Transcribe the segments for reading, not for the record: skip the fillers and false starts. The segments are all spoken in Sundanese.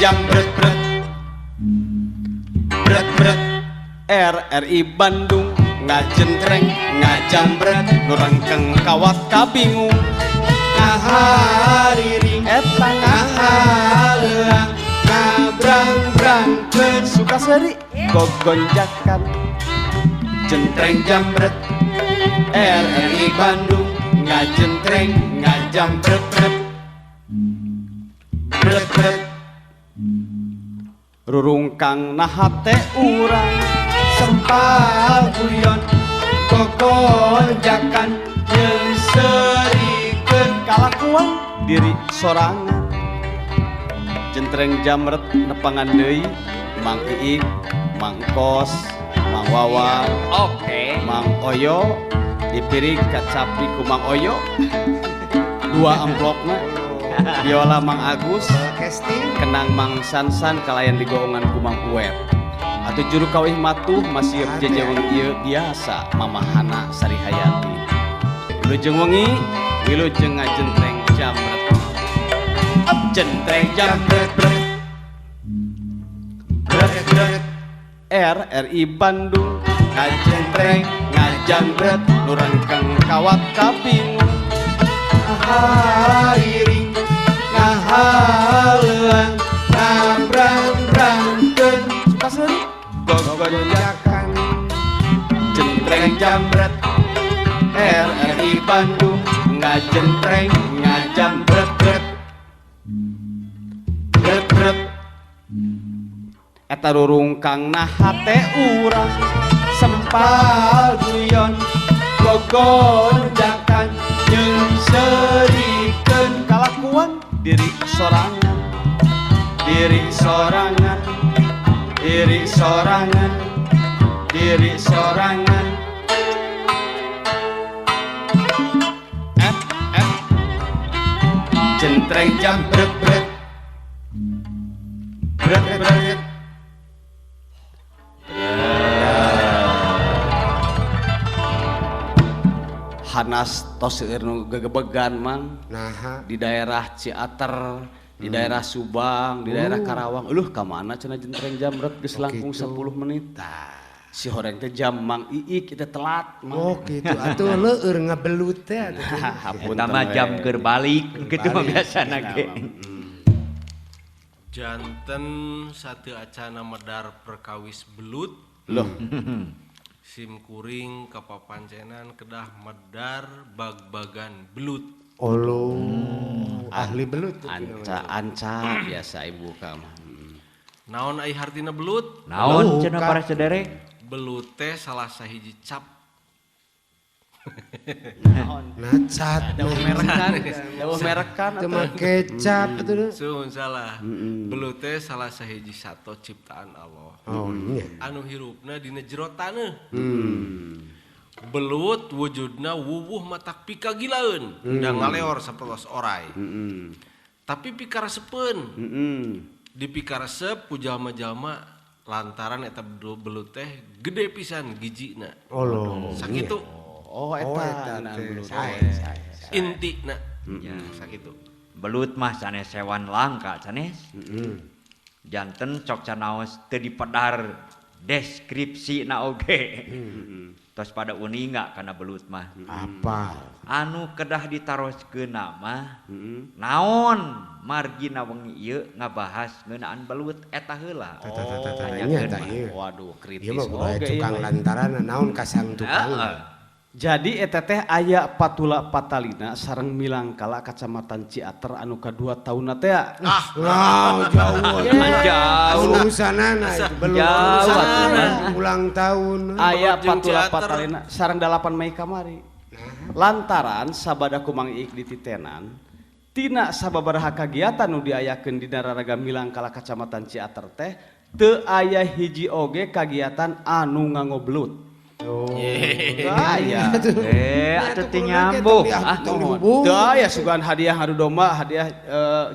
jambret bret bret bret. RRI Bandung ngajentreng ngajambret nu rengkeng kawat kabingung. Ngahariring eta ngahaleuang ngabrang-brangkeun. Suka seri gogonjakan. Jentreng jambret RRI Bandung ngajentreng ngajambret bret bret bret. Rurungkang nahate urang. Sempal guyon gogonjakan jeung serikeun. Kalakuan diri sorangan. Jentreng jamret nepangan deui Mang Iik, Mang Kos, Mang Wawa, Oke. Mang Oyo. Dipirig kacapi ku Mang Oyo dua amplopna, biola Mang Agus, casting, kenang Mang Sansan kalayan digoongan ku Mang Uwet. Atau juru kawih matuh masih jeje wengi ieu biasa Mamahana Sari Hayati. Wilujeng wengi, wilujeng ngajentreng jamret. Up jentreng jamret bret bret bret. RRI Bandung ngajentreng ngajambret nu rengkeng kawat kabingung. Ngahariring ngahaleuang ngabrang-brangkeun. Suka seuri gogonjakan. Gonjakan. Jentreng jambret RRI Bandung ngajentreng ngajambret bret bret bret. Eta rurungkang nahate urang. Sempal guyon gogonjakan jeung serikeun. Kalakuan diri sorangan, diri sorangan, diri sorangan, diri sorangan. F F. Jentreng jambret bret bret bret. Hanas tos seueur nu gegebegan, Mang. Naha? Di daerah Ciater, di daerah Subang, di daerah Karawang. Uluh, ka mana cenah jentreng jamret geus langkung gitu. 10 menit. Si horeng teh jam Mang Iik kita telat, Mang. Oh gitu, atuh leueur ngabelut teh atuh. Hapunten Eta mah we. jam keur balik kitu mah biasana ge. Janten sateu acana medar perkawis belut. Loh, Sim kuring kapapancenan kedah medar bag-bagan belut. Olo, ahli belut tuh. Anca anca biasa ibu ka mah. Naon ai hartina belut? Naon cenah Kak. para sederek? Belut teh salah sahiji cap. Nacat. Dawuh merekan, dawuh merekan Teu atuh. mah kecap atuh. Suhun salah. Belut teh salah sahiji sato ciptaan Allah. Oh iya. Anu hirupna dina jero taneuh. Belut wujudna wuwuh matak pikagilaeun, da ngaleor sapertos orai. Tapi pikaresepeun. Dipikaresep ku jalma-jalma lantaran eta belut teh gede pisan gijina. Olo. Sakitu Oh, Oh eta eta ngeunaan teh. belut. Sae sae. Intina. Sakitu. Belut mah sanes hewan langka sanes. Janten cok canaos teu dipedar deskripsi na oge. Tos pada uninga kana belut mah. Apa? Anu kedah ditaroskeun mah naon margina wengi ieu ngabahas ngeunaan belut eta heula. Tah tah tah tah Tanyakeun nya tah mah. ieu. Waduh, kritis. Ieu mah kudu aya Oge tukang ieu mah. lantaran naon kasang tukang. Heeh. Jadi eta teh aya Patula Patalina sareng Milangkala Kacamatan Ciater anu kadua taunna teh. Ah, jauh. Jauh. Urusanana itu belum Jauh atuh mah. ulang tahun. Aya Jeung Patula Ciater. Patalina sareng 8 Mei kamari. Lantaran sabada ku Mang Iik dititenan tina sababaraha kagiatan nu diayakeun dina raraga Milangkala Kacamatan Ciater teh teu aya hiji oge kagiatan anu nganggo belut. Oh. Teu aya. Eh, atuh teu nyambung. Ah, Tong dihubung. Teu aya sugan hadiah ngadu domba, hadiah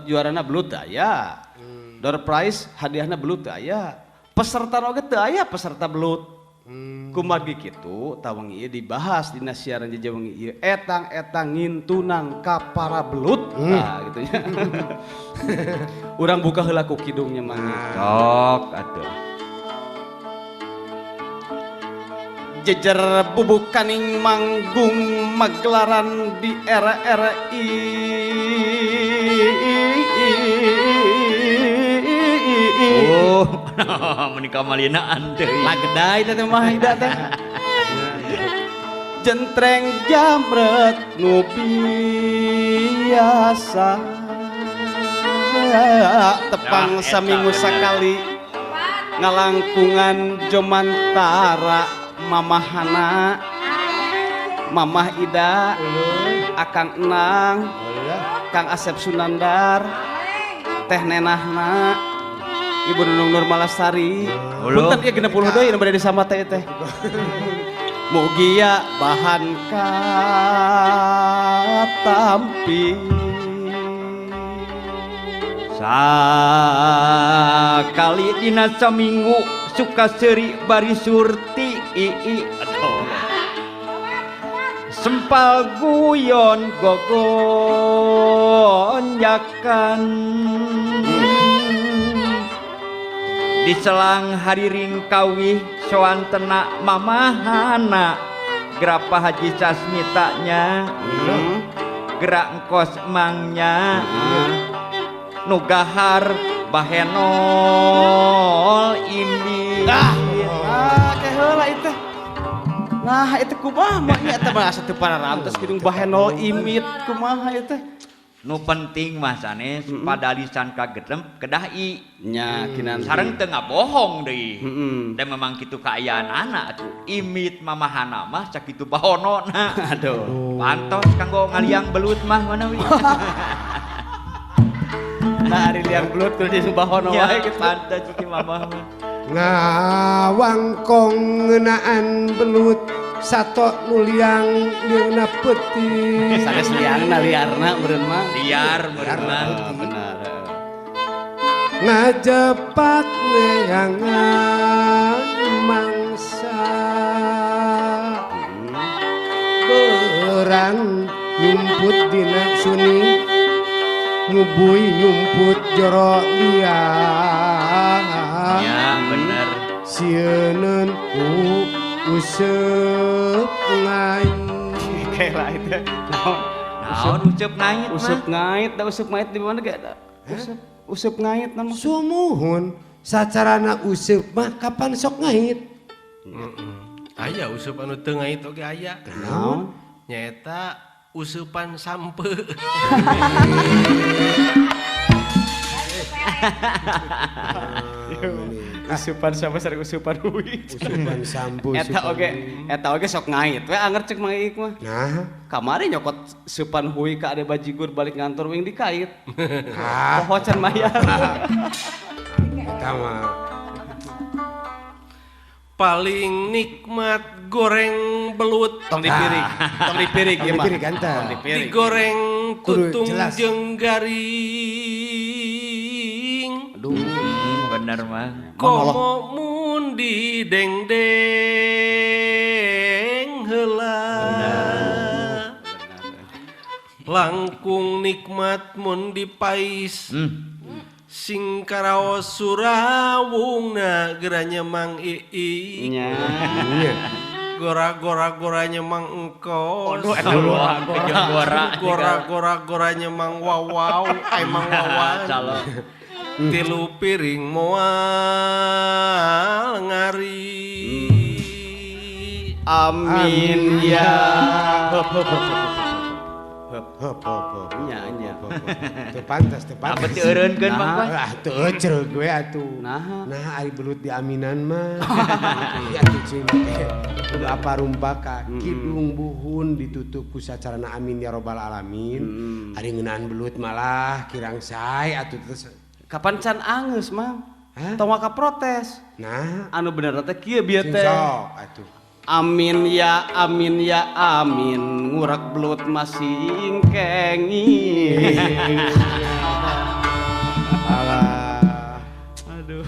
juarana belut teu aya. Door prize hadiahna belut teu aya. Peserta oge teu aya peserta belut. Kumargi kitu tah wengi ieu dibahas dina siaran jeje wengi ieu etang-etang ngintunan ka para belut. Nah, gitu nya. Urang buka heula ku kidungnya Mang. Sok atuh. Jejer bubukaning manggung magelaran di RRI. Oh, menikah malinaan deui. Lagedai teh mah ida teh. Jentreng jamret nu biasa tepang Nah, eta saminggu bener. sakali ngalangkungan jomantara mamahana Mamah Ida, Akang Enang, Kang Asep Sunandar, Teh Nenahna, Ibu Nunung Nurmalasari. Punten ieu 60 deui nu bade disama teh teh. Mugia bahan katampi. Sakali dina saminggu suka seuri bari surti ii. Aduh. Sempal guyon gogonjakan. Di selang hari ringkawih soantena mamahana gerapa haji sasmitanya gerak engkos emangnya nugahar bahenol imbi. Ah, keheula itu. Nah, itu kumaha mah nya eta mah asa teu pararantos kidung bahenol imit kumaha ieu teh. Nu penting mah sanes padalisan kagetem kedah i Nya kinanti. Sareng teu ngabohong deui. Heeh. Dan memang kitu kaayaan atuh imit mamahana mah sakitu bahonona. Aduh. Pantos kanggo ngaliang belut mah mana wi. Nah, ari liang belut kudu di bahono Ya, wae kitu. pantes si mamah mah. Ngawangkong ngeunaan belut sato nu liang lieuna peuting. Sanes liangna liarna meureun mah. Liar meureun mah. Ah, benar. Ngajepat neangan mangsa berang nyumput dina suni ngubui nyumput jero liang. Ya bener. Sieun ku useup ngait. Kela itu. Naon? Naon useup ngait mah? Useup ngait, da useup ngait di mana ge? Useup useup ngait nama. Sumuhun sacarana useup mah kapan sok ngait? Aya useup anu teu ngait oge aya. Naon? Nyaeta useupan sampe. Usupan sama sering usupan hui. Usupan sampo. Eta oge sok ngait we anger cek Mang Iik mah. Nah, Kamari nyokot supan hui ka ade bajigur balik ngantor wing dikait. ah, Poho can mayar. eta mah. Paling nikmat goreng belut. Tong dipirig, tong dipirig ieu mah. Tong dipirig, anta. Tong dipirig. Digoreng Kudu tutung jelas. jeung garing. Aduh. Bener mah. Komo mun didengdeng heula. Langkung nikmat mun dipais. Sing karaos surawungna geranya Mang Iik. Nya. Nya. Gora-gora-goranya Mang Engkos. Aduh, eta gora. Gora. Gora-gora-goranya Mang Wawaw, ai Mang Wawan. Calo. Tilu piring moal ngari. Amin ya. Heup heup heup. Heup. Heup heup heup. Nya nya. Teu pantas, teu Apa pantas. teu eureunkeun Mang Pas? Ah, teu euceuk we atuh. Nah. Nah, ari belut di aminan mah. Ya atuh cing teh. Kudu apa rumpaka kidung buhun ditutup ku sacarana amin ya robbal alamin. Ari ngeunaan belut malah kirang sae atuh terus. Kapan can angeus, Mang? Hah? Tong waka protes. Nah, Anu bener teh kieu bieu cing teh. sok atuh. Amin ya amin ya amin ngurak belut masing kenging. Alah. Aduh.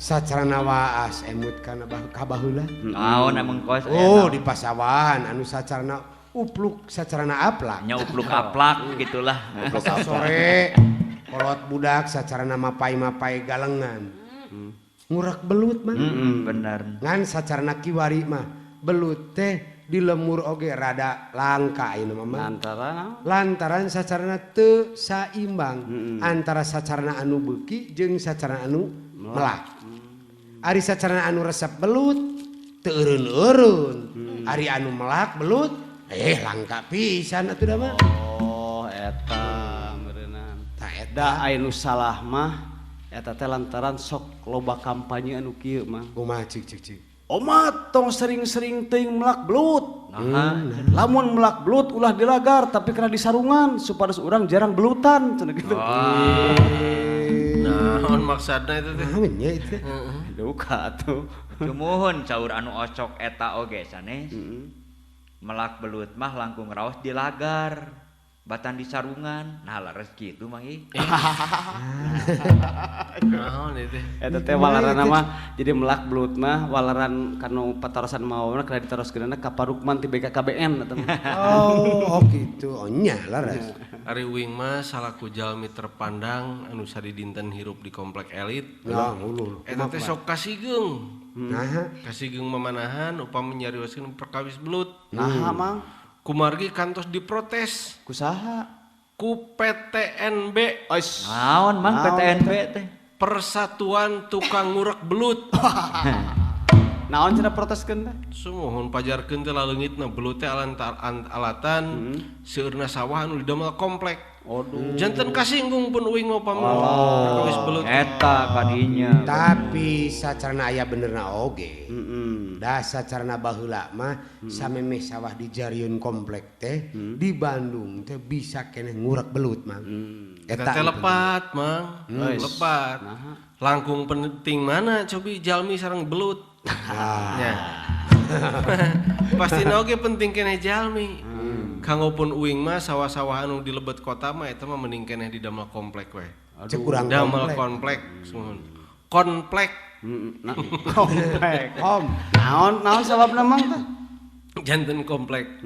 Sacarana waas emut kana ka baheula. Naon emang kos? Oh, di pasawahan anu sacarana upluk sacarana aplak. Nya upluk aplak gitulah. Upluk sore kolot budak sacarana mapai-mapai galengan. Ngurak belut mah. Bener. Ngan sacarana kiwari mah belut teh di lemur oge rada langka ayeuna mah. Lantaran sacarana teu saimbang antara sacarana anu beuki jeung sacarana anu melak. Ari sacarana anu resep belut teu eureun-eureun. Ari anu melak belut langka pisan atuh da mah. Oh, eta meureunana. Tah eta Da aya nu salah mah eta teh lantaran sok loba kampanye anu kieu mah. Kumaha cik cik cik. Omat tong sering-sering teuing melak belut. Nah, Lamun melak belut ulah dilagar tapi kena disarungan supados urang jarang belutan cenah gitu. Naon maksudna itu teh? Naon nya itu? Duka atuh. Sumuhun saur anu osok eta oge sanes. Melak belut mah langkung raos di lagar. Batan di sarungan. Nah, leres kitu mang ih. Naon itu teh? Eta teh walaran mah jadi melak belut mah walaran kanu patarosan mawana kena ditaroskeunana ka Parukman ti BKKBN eta mah. Oh, gitu. Oh nya leres. Ari uing mah salaku jalmi terpandang anu sadidinten hirup di komplek elit. Nah, uluh. Eta teh sok kasigeung. Nah, Kasigeung mamanahan upami nyarioskeun perkawis belut. Naha mang Kumargi kantos diprotes kusaha? ku PTNB, Ois. Naon mang PTNB teh? Persatuan Tukang Ngurek Belut. Naon cenah proteskeun teh? Sumuhun pajarkeun teh laleungitna belut teh alatan seueurna sawah anu didamel komplek. Aduh. Janten kasinggung pun uing mah upami perkawis belut. Eta kadinya. Tapi sacarana aya benerna oge. Da sacarana baheula mah samemeh sawah di jarieun komplek teh di Bandung teh bisa keneh ngurek belut mah. Eta teh lepat mang, lepat. Langkung penting mana cobi jalmi sareng belut. Nya. Pastina oge penting keneh jalmi. Kanggo pun uing mah sawah-sawah anu di lebet kota mah eta mah mending keneh di damel komplek we. Cek urang damel komplek, sumuhun. Komplek. Komplek. Kom. Naon naon sababna mang teh? Janten komplek.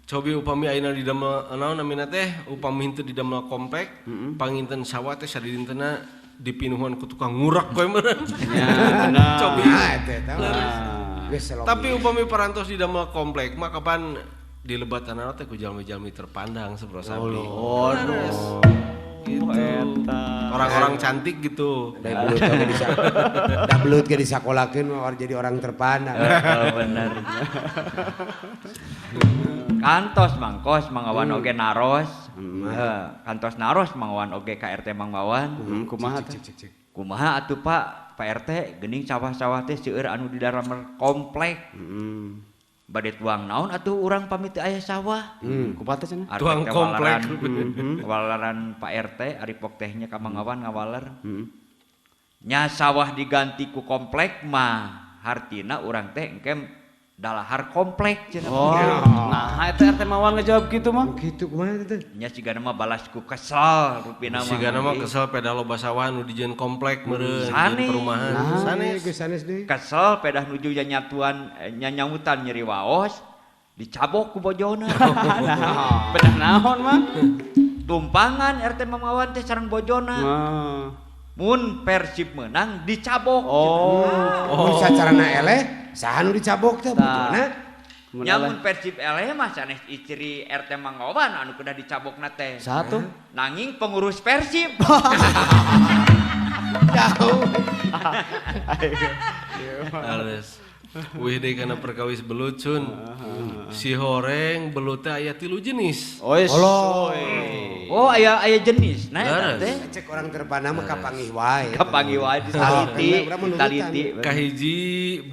Cobi upami ayeuna di damel naon namina teh upami henteu di damel komplek, panginten sawah teh sadidintena dipinuhan ku tukang ngurek we meureun. Ya bener. Cobi. Nah, eta eta. Geus selok. Tapi upami parantos di damel komplek mah kapan di lebatanana teh ku jalmi-jalmi terpandang sapertos abdi. Waduh. Gitu. Orang-orang cantik gitu. Da belut oge di da belut ge disakolakeun mah jadi orang terpandang. Bener. Kantos mangkos Mang Wawan oge naros. Kantos naros Mang Wawan oge ka RT Mang Wawan. Kumaha teh? Kumaha atuh Pak, Pak RT geuning sawah-sawah teh seueur anu di dalam komplek. Bade tuang naon atuh urang pamit teu aya sawah. Kumaha teh cenah? Tuang komplek. Walaran Pak RT ari pok tehnya ka Mang Wawan ngawaler. Nya sawah diganti ku komplek mah hartina urang teh engke dalahar komplek cenah. Oh, nah eta RT Mawan ngejawab kitu mah. Kitu kumaha teh? Nya sigana mah balas ku kesel rupina mah. Sigana mah kesel peda loba sawah nu dijieun komplek meureun dijieun perumahan. Sanes geus sanes deui. Kesel pedah nuju nyatuan nyanyautan nyeri waos dicabok ku bojona. Pedah naon mah? Tumpangan RT Mamawan teh sareng bojona. Mun Persib menang dicabok. Oh. Mun sacarana eleh saha nu dicabok teh bojona? Nya mun Persib eleh mah sanes istri RT Mang Wawan anu kedah dicabokna teh. Saha tuh? Nanging pengurus Persib. Jauh. Ales. Wih deui kana perkawis belut cun. Si horeng belut teh aya 3 jenis. Oh, aya aya jenis. Nah eta teh. Cek orang terpandang mah kapanggih wae. Kapanggih wae ditaliti, ditaliti. Kahiji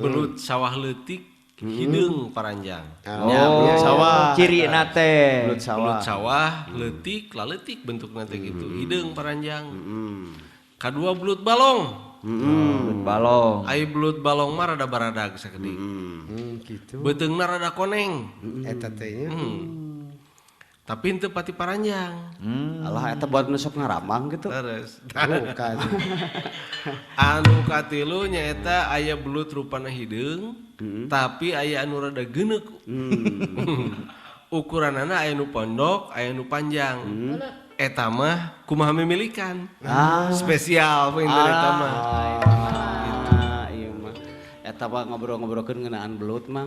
belut sawah leutik hideung paranjang. Oh, sawah. Cirina teh. Belut sawah. Belut sawah leutik, laleutik bentukna teh gitu. Hideung paranjang. Kadua belut balong. Belut balong. Ai belut balong mah rada baradag sakedik. Gitu. Beuteungna rada koneng. Eta teh nya. Tapi henteu pati paranjang. Alah eta buat nu sok ngaramang gitu. Terus. Bukan. Anu katilu nyaeta aya belut rupana hideung, tapi aya anu rada geuneuk. Ukuranana aya nu pondok, aya nu panjang. Eta mah kumaha mimilikan. Spesial panginten eta mah. Ah, iya mah. Eta mah ngobrol-ngobrolkeun ngeunaan belut mah.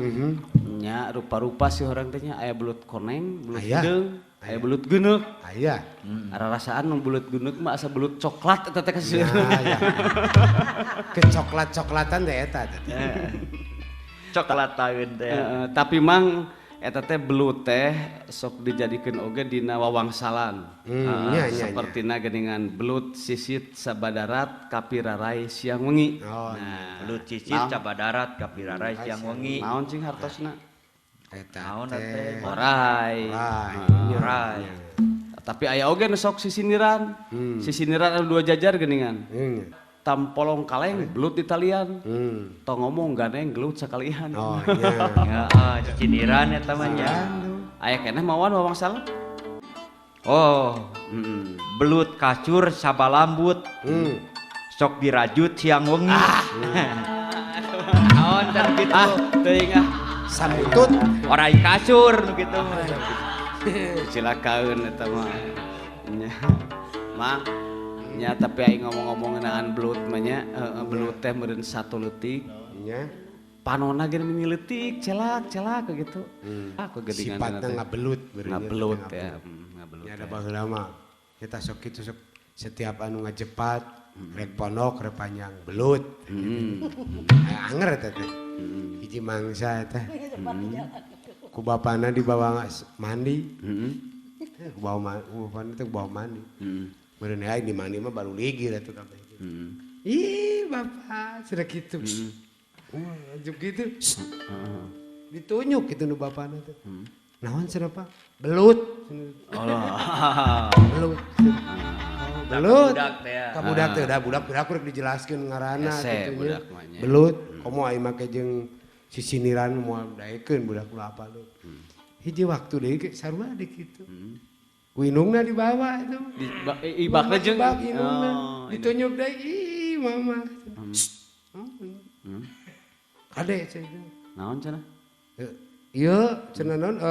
Nya rupa-rupa sih orang teh nya aya belut koneng, belut Aya. hideung, aya belut geuneuk. Aya. Rarasaan nu belut geuneuk mah asa belut coklat eta teh kasih. Nah, ya. Kecoklat-coklatan teh eta teh. Coklat taeun teh. Tapi mang eta teh belut teh sok dijadikeun oge dina wawangsalan. Nya, nya, Sapertina geuningan belut sisit sabadarat kapirarai siang wengi. Oh, Nah, Belut sisit sabadarat kapirarai siang wengi. naon cing hartosna? Eta Naon teh. teh? Orai. Orai. Orai. Tapi aya oge nu sok sisiniran. Sisiniran anu dua jajar geuningan. Tampolong kaleng belut di talian. Tong ngomong gandeng gelut sakalian. Oh, nya. Heeh, sisiniran eta mah nya. Aya keneh mawan wawangsal? Oh, belut kasur sabalambut. Sok dirajut siang wengi. Naon teh kitu? Ah, teuing ah. Samutut. Orai kasur nu kitu mah. Cilakaeun eta mah. Nya. Mang, nya tapi aing ngomong-ngomong ngeunaan belut mah nya, heeh, belut teh meureun satu leutik. Nya. Panona ge mini leutik, celak-celak gitu. Aku geuningan Sifatna ngabelut beureun. Ngabelut ya, ngabelut. Nya ada baheula mah. Kita sok kitu sok setiap anu ngajepat, rek pondok rek panjang belut. Anger eta teh. Hiji mangsa eta. Ku bapana dibawa mandi. Ku bawa ku bapana teh bawa mandi. Meureun aing di mandi mah baru ligir atuh kabeh. Ih, bapak sudah kitu. Lanjut gitu. Ditunjuk gitu nu bapana teh. Naon cenah Pak? Belut. Allah. Belut. Belut. Budak teh ya. Ka budak teh da budak budak rek dijelaskeun ngaranna Hese kitu nya. budak mah nya. Belut, komo aing make jeung sisiniran moal daekeun budak ulah apa lu. Hiji waktu deui ge sarua deui kitu. Ku indungna dibawa itu. Di ibakna jeung Ibak indungna. Oh, Ditunjuk deui, ih mama. Kade cenah. Naon cenah? Ieu cenah naon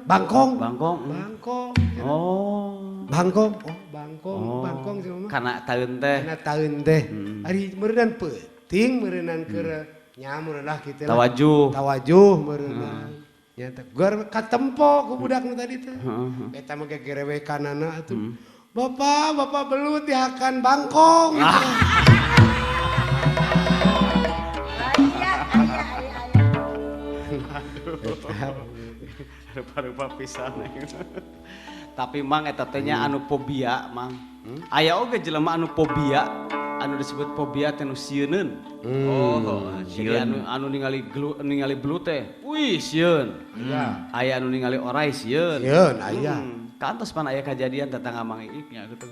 bangkong. Bangkong. Bangkong. Oh. Bangkong. Oh, bangkong, bangkong cenah mah. Kana taeun teh. Kana taeun teh. Ari meureunnan peuting meureunnan keur nya meureunlah kitu lah. Tawajuh. Tawajuh meureunnan. Nya teh gar katempo ku budak nu tadi teh. Eta mah gegerewekanana atuh. Bapak, bapak belut dihakan bangkong. Rupa-rupa pisan. Tapi mang eta teh nya anu fobia mang. Aya oge jelema anu fobia, anu disebut fobia teh nu sieuneun. Oh, Jadi anu ningali ningali belut teh, wih sieun. Aya anu ningali orai sieun. Sieun aya. Kantos pan aya kajadian tetangga Mang Iik nya kitu.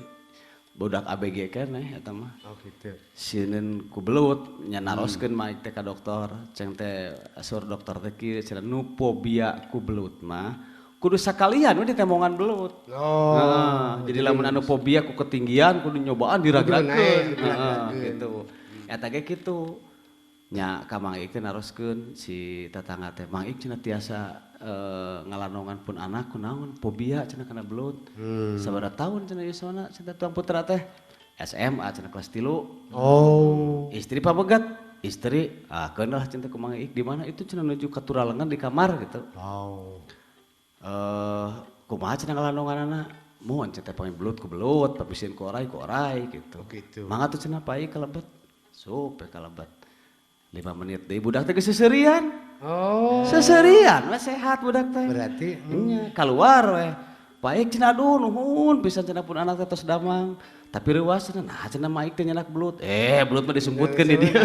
Budak ABG keneh eta mah. Oh gitu. Sieun ku belut nya naroskeun mah teh ka dokter, ceng teh sur dokter teh kieu cenah nu fobia ku belut mah kudu sakalian we ditemongan belut. Oh. Heeh, jadi lamun anu fobia ku ketinggian kudu nyobaan diragrakeun. Heeh, gitu. Eta ge kitu. Nya ka Mang Iik teh naroskeun si tetangga teh, Mang Iik cenah tiasa ngalanongan pun anak kunaon fobia cenah kana belut. Sabaraha tahun cenah yuswana cenah tuang putra teh SMA cenah kelas 3. Oh. Istri pamegat, istri ah keun lah cenah ku Mang Iik di mana itu cenah nuju ka turalengan di kamar gitu. Oh. Kumaha cenah ngalanonganana? Mohon cenah teh panggil belut ku belut, papisin ku orai ku orai gitu. Gitu. Mangga tuh cenah pai kalebet. Sup kalebet. 5 menit deui budak teh geus seserian. Oh. Seserian we sehat budak teh. Berarti nya keluar we. Baik cenah aduh nuhun pisan cenah pun anak teh tos damang. Tapi reuas cenah nah cenah mah teh nyenak belut. Belut mah disembutkeun di dieu.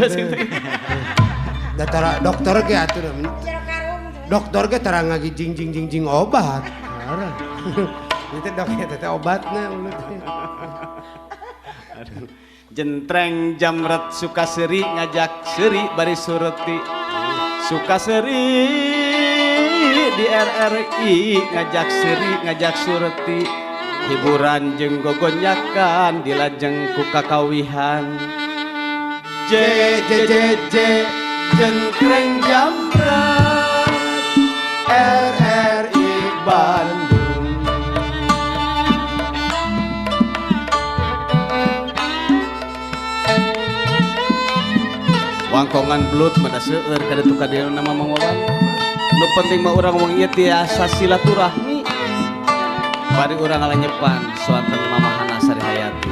Da tara dokter ge atuh. Dokter ge tara ngagijing jing jing jing obat. Tara. Itu dok eta teh obatna belut teh. Jentreng jamret Sukaseri ngajak seri bari sureti. Sukaseri di RRI ngajak seuri ngajak surti hiburan jeung gogonyakan dilajeng ku kakawihan J J J J jengkreng jambret RRI Bandung. Wangkongan belut mah da seueur kada tu ka dieu nama Mang Wawan. Nu penting mah urang wong ieu tiasa silaturahmi. Bari urang ngalanyepan suanten Mamahana Sari Hayati.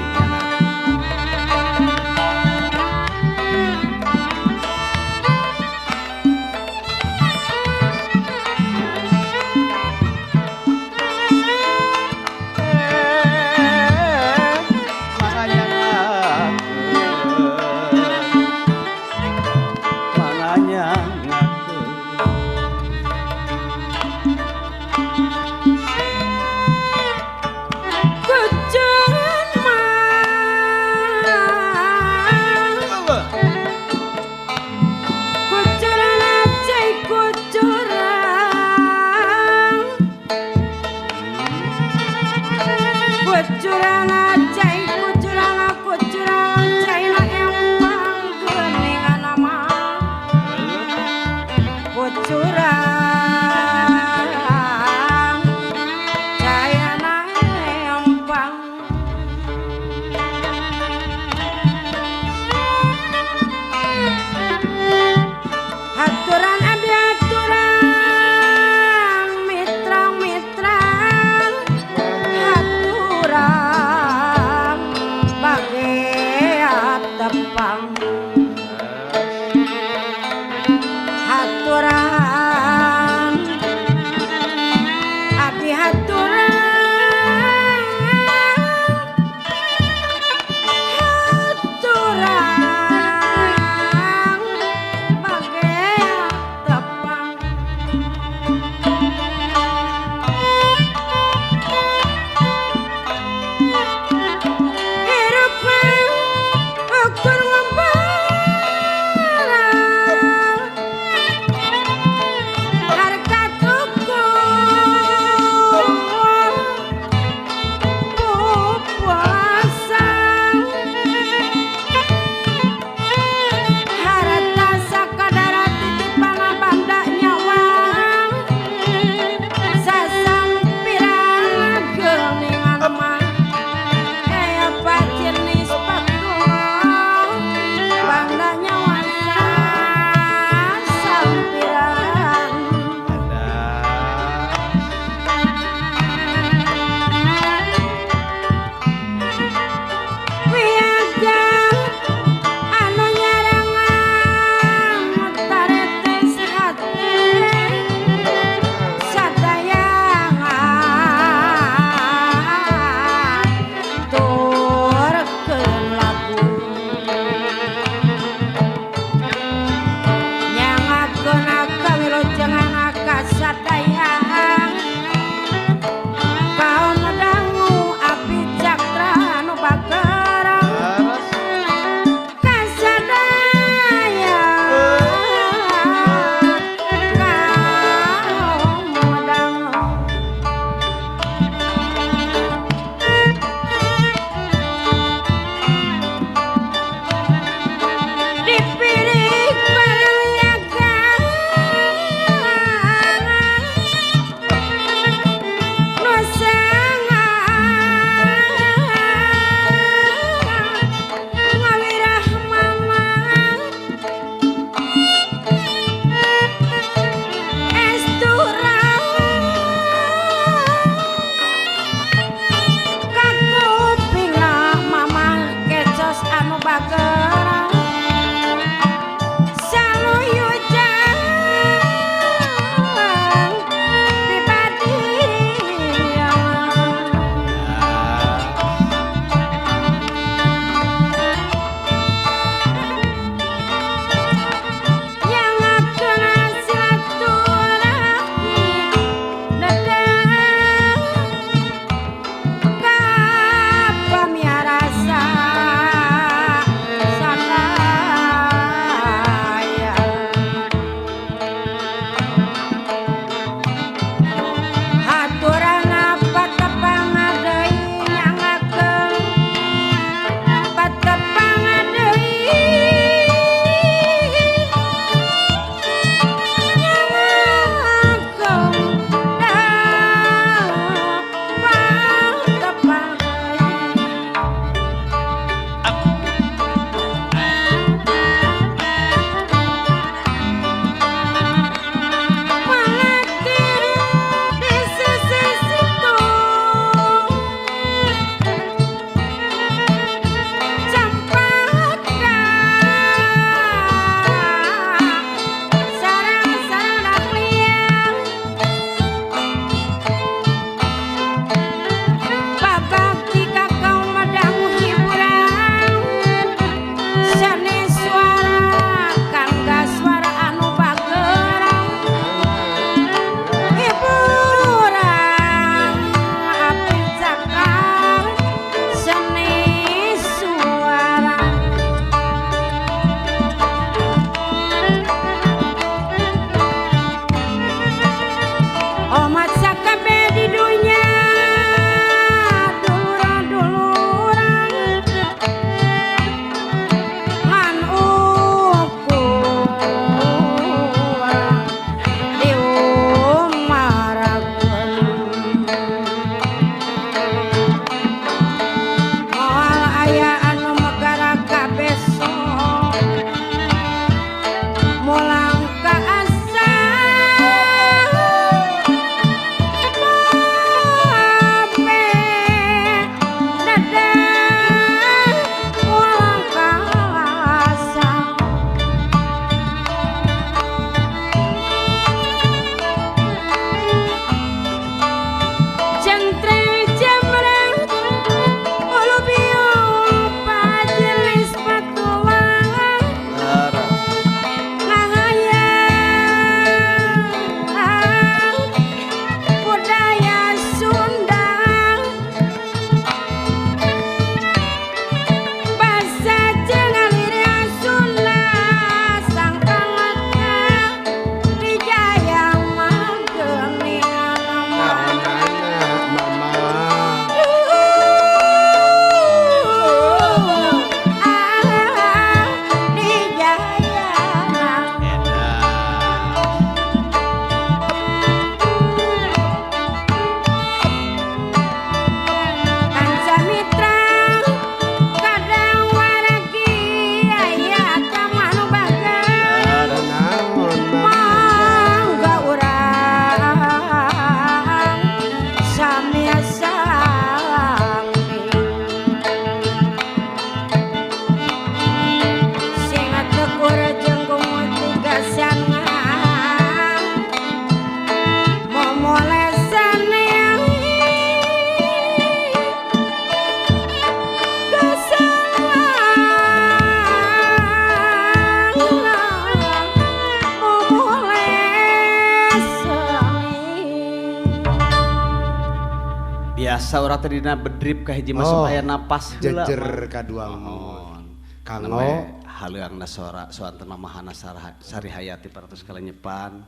Biasa urang teh dina bedrip ka hiji masuk aya napas heula. Jejer Mah. kadua Mohon. Kanggo Nembe haleuangna sora soanten mamahana Sari Hayati paratos kalenyepan.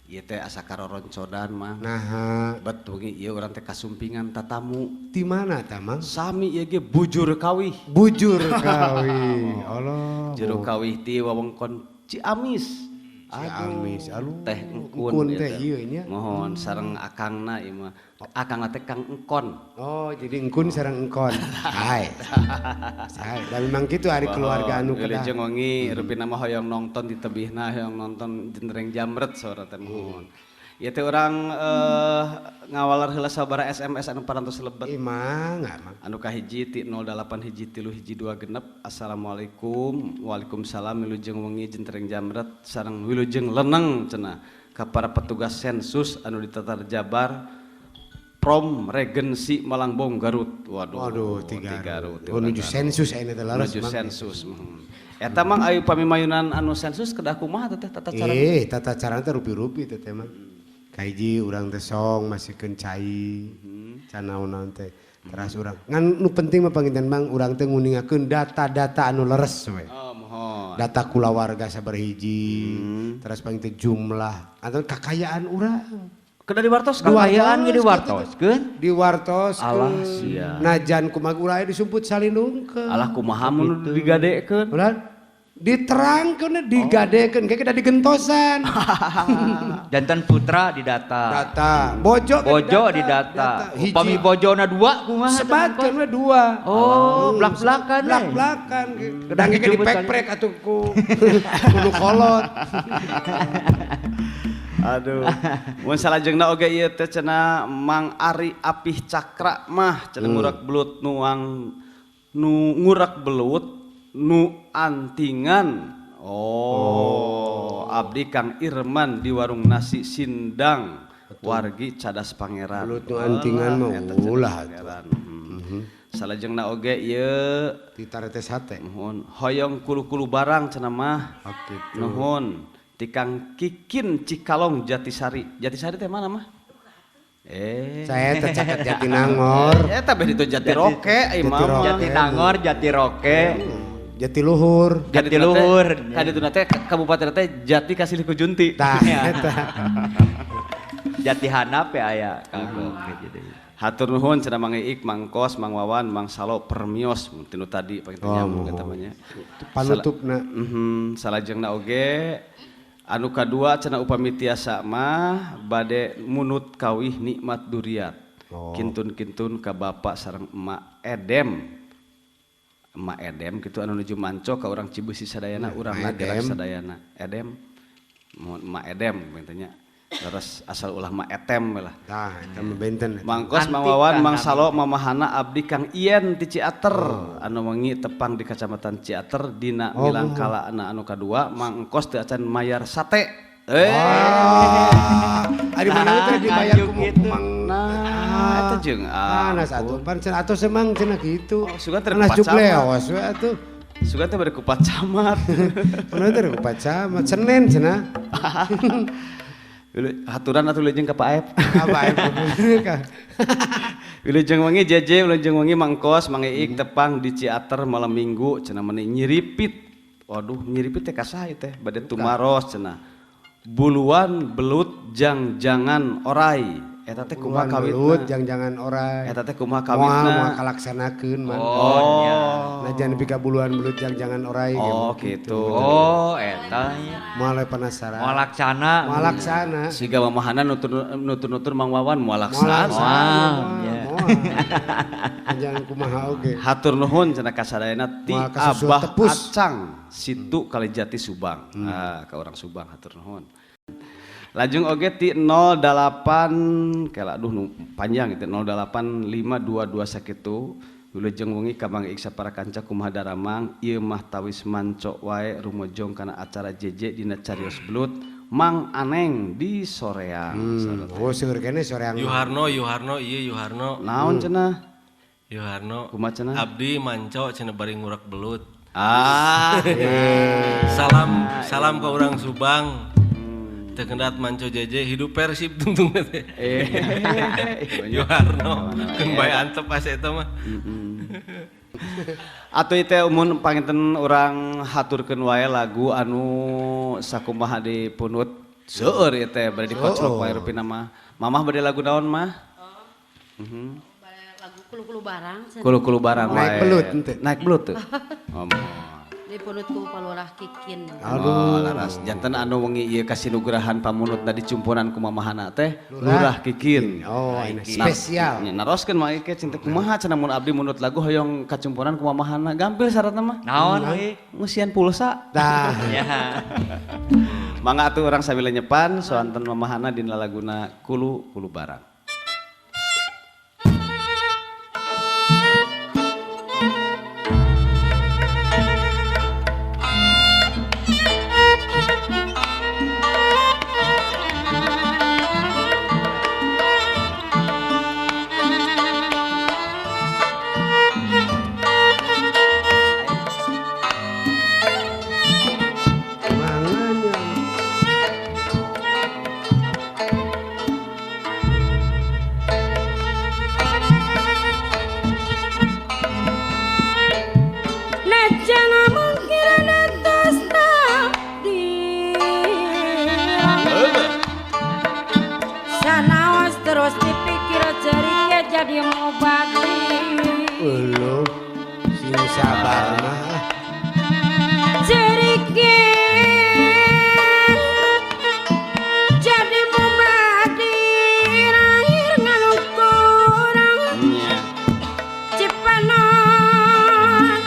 Ieu teh asa karoroncodan mah. Naha Bet wengi ieu urang teh kasumpingan tatamu. Di mana tah, Mang? Sami ieu ge bujur kawih. Bujur kawih. Allah. Jero kawih ti wewengkon Ciamis. Ciamis, aduh. Teh engkun. Engkun Ieu teh ieu nya. Mohon sareng akangna ieu mah. Akangna teh Kang Engkon. Oh, jadi engkun sareng engkon. Hai. Hai, da memang kitu ari keluarga anu kedah. Wilujeng wengi rupina mah hoyong nonton di tebihna, hoyong nonton jendereng jamret sora teh mohon. Ieu teh urang ngawaler heula sabaraha SMS anu parantos lebet. Ih, mangga, Mang. Anu kahiji ti 08 hiji tilu hiji dua genep. Assalamualaikum. Waalaikumsalam, wilujeng wengi jentereng jamret sareng wilujeng leneng cenah ka para petugas sensus anu ditatar Jabar Prom Regensi Malangbong Garut. Waduh, Waduh, ti tiga. Garut. Oh, nuju sensus ayeuna teh laras, Nuju Mang. sensus. Eta mang ayu pamimayunan anu sensus kedah kumaha teh tata cara? Tata cara teh rupi-rupi teh teh mah. Kahiji urang teh song masihkeun cai. Can naon-naon teh. Teras urang. Ngan nu penting mah panginten Mang, urang teh nguningakeun data-data anu leres we. Oh, mohon. Data kulawarga sabaraha hiji, teras panginten jumlah atau kakayaan urang. Kedah diwartos Kakayaan ge diwartoskeun? Diwartos. Alah sia. Najan kumaha urang aya disumput salindungkeun. Alah kumaha mun digadekeun? Ulah diterangkeun, digadekeun kayak kita digentosan. Janten putra didata. Data. Bojo ge Bojo didata. Hiji. Upami bojona dua kumaha? Sebatkeun we dua. Oh, blak-blakan we. Blak-blakan. Kedah Kedang ge dijemput dipek-prek atuh ku kudu kolot. Aduh. Mun salajengna oge ieu teh cenah Mang Ari Apih Cakra mah cenah ngurak belut nuang nu ngurak belut nu antingan. Oh, abdi Kang Irman di warung nasi Sindang wargi Cadas Pangeran. Belut nu antingan mah Eta cenah ulah Pangeran. Salajengna oge ieu Ti taretes hate. nuhun hoyong kulu-kulu barang cenah mah. Oh, gitu. Nuhun tikang Kikin Cikalong Jatisari. Jatisari teh mana mah? Saya teh caket Jatinangor. Eta beh ditu Jatiroke ai Jati mama. Roke. Jatinangor, Jatiroke, Jatiluhur. Jatiluhur. Kadituna teh kabupaten teh Jati Kasilih Kujunti. Tah eta. Jati Hanap ya aya kanggo gitu. Hatur nuhun cenah Mang Iik, Mang Kos, Mang Wawan, Mang Salo Permios tinu tadi panginten Oh, nyambung eta mohon. mah nya. Panutupna. Salajengna oge anu kadua cenah upami tiasa mah bade munut kawih nikmat duriat. Oh. Kintun-kintun ka bapak sareng emak Edem. Emak Edem kitu anu nuju manco ka urang Cibeusi sadayana, urang Emak gerak Edem. sadayana. Edem. Mohon emak Edem panginten nya. Terus asal ulah mak etem we lah. Tah, eta mah benten. eta. Mangkos Antik Mang Wawan tah Mang nami. Salo Mamahana abdi Kang Ien ti Ciater anu wengi tepang di Kacamatan Ciater dina Oh, milangkala anu kadua Mang Engkos teu acan mayar sate. Wah, ari mana teh dibayar Nah, ku gitu. Mang. Nah, eta jeung Panas atuh, pan cenah atuh semang cenah kitu. Oh, sugan teh Panas kupat juk camat. leos we atuh. Sugan teh bade kupat camat. Mana teh kupat camat Senin cenah. Haturan atuh leujeung ka Pak Aep. Apa Aep? Wilujeng wengi JJ, wilujeng wengi Mang Kos, Mang Iik tepang di Ciater malam Minggu cenah meni nyiripit. Waduh, nyiripit teh ka saha ieu teh? Bade tumaros cenah. Buluan belut jang-jangan orai. Eta teh kumaha Buluan belut kawitna? jang-jangan orai. Eta teh kumaha Moal kawitna? moal kalaksanakeun man. Oh, nya. Nah jangan pika buluan belut jang-jangan orai Oh, gitu. Oh, eta nya. Moal we penasaran. Moal laksana. Moal laksana. Siga mamahana nutur-nutur Mang Wawan moal Moal laksana. laksana. ya. Moal. Jangan kumaha oge. Hatur nuhun cenah kasadayana ti Moal kasusul Abah tepus. Acang situ Kalijati Subang. Ah, ka urang Subang hatur nuhun. Lajeng oge ti 08 kela aduh nu panjang itu 08522 sakitu wilujeng wengi ka Mang Iik sapara kanca kumaha daramang ieu mah tawis manco wae rumojong kana acara JJ dina carios belut Mang Aneng di Soreang. Oh seueur keneh Soreang. Yuharno, Yuharno, iya Yuharno. Naon cenah? Yuharno. Kumaha cenah? Abdi manco cenah bari ngurak belut. Ah. Salam, salam ke orang Subang. Teu kendat manco jeje hidup Persib tungtungna teh. Juarno keun bae antep asa eta mah. Atuh ieu teh mun panginten urang haturkeun wae lagu anu sakumaha dipunut seueur ieu teh bade dikoclok wae rupina mah. Mamah bade lagu naon mah? Lagu kulu-kulu barang. Kulu-kulu barang wae. Naik belut henteu. Naik belut tuh. Dipunut ku Palurah Kikin. Aduh, laras janten anu wengi ieu kasinugrahan pamunutna dicumponan ku mamahana teh Lurah Kikin. Oh, ini spesial. Naroskeun mah ieu cinta kumaha cenah mun abdi munut lagu hoyong kacumponan ku mamahana. Gampil syaratna mah. Naon we? Ngusian pulsa. Tah. Ya. Mangga atuh urang sambil nyepan soanten mamahana dina laguna Kulu Kulu Barang. Terus dipikir cerita jadi mubazir. Uluh, sing sabar mah. Cerita jadi mubazir akhir nganu kurang. Cipanon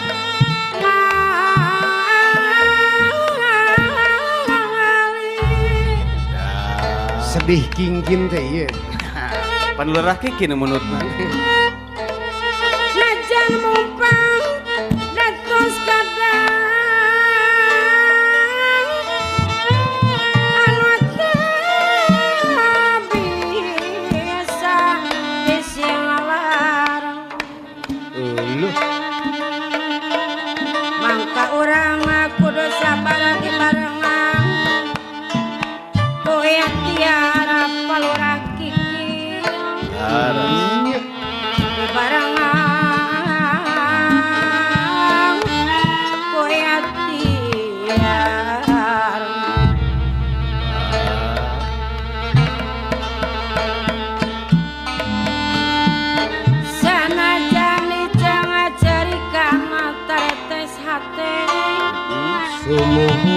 ngali. Sedih kingkin teh ieu. Pan Lurah Kikin munutna. Najan mumpang datos kadang anu teu bisa disialarang. Uluh. Mangka urang kudu sabar dibarengan ku ikhtiar Palurah Kikin. Dibarengan ku ikhtiar. Sanajan jangan cari kana teretes hate. Sumuhun.